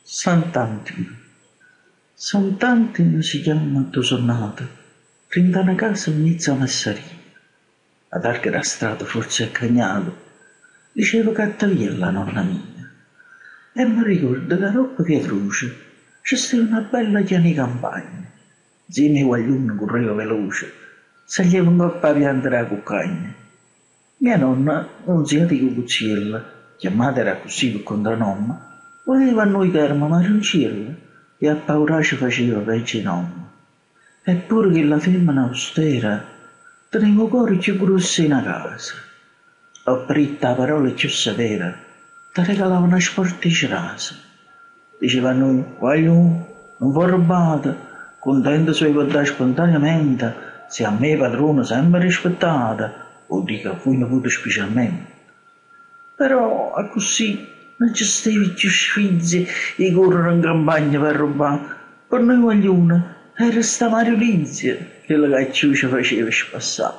Sant'Antimo Sant'Antimo si chiamma addò so' nato, dint' 'a na casa mmiez 'a massaria. 'A targa d' 'a strada forse è cagnata, diceva Cattaviella 'a nonna mia. E m'arricordo ca aropp Pietruce ce steva na bella chiana 'e campagna, nzieme 'e guagliune currevo veloce, saglievo ngopp 'a pianta d' 'a cuccagna. Mia nonna, Nunziata 'e Cucuzziell, chiammata era accussì pe contranomme, vuleva a nuje che eramo mariunciell e appaurà ce faceva peggio 'e n'ommo. Eppure chella femmena austera teneva 'o core chiù gruosso 'e na casa. Aropp ditto 'a parola chiù severa, te regalava na sporta 'e cerase. Diceva a nuje: Guagliù, nun v'arrubbate, cuntento so 'e ve dà spontaneamente, si a me padrone sempe rispettate, 'o dico a vuje nipute specialmente. Però accussì nun ce steva chiù sfizio 'e correre 'n campagna pe arrubbà, pe nuje guagliune era sta mariulizia chella ca chiù ce faceva spassà.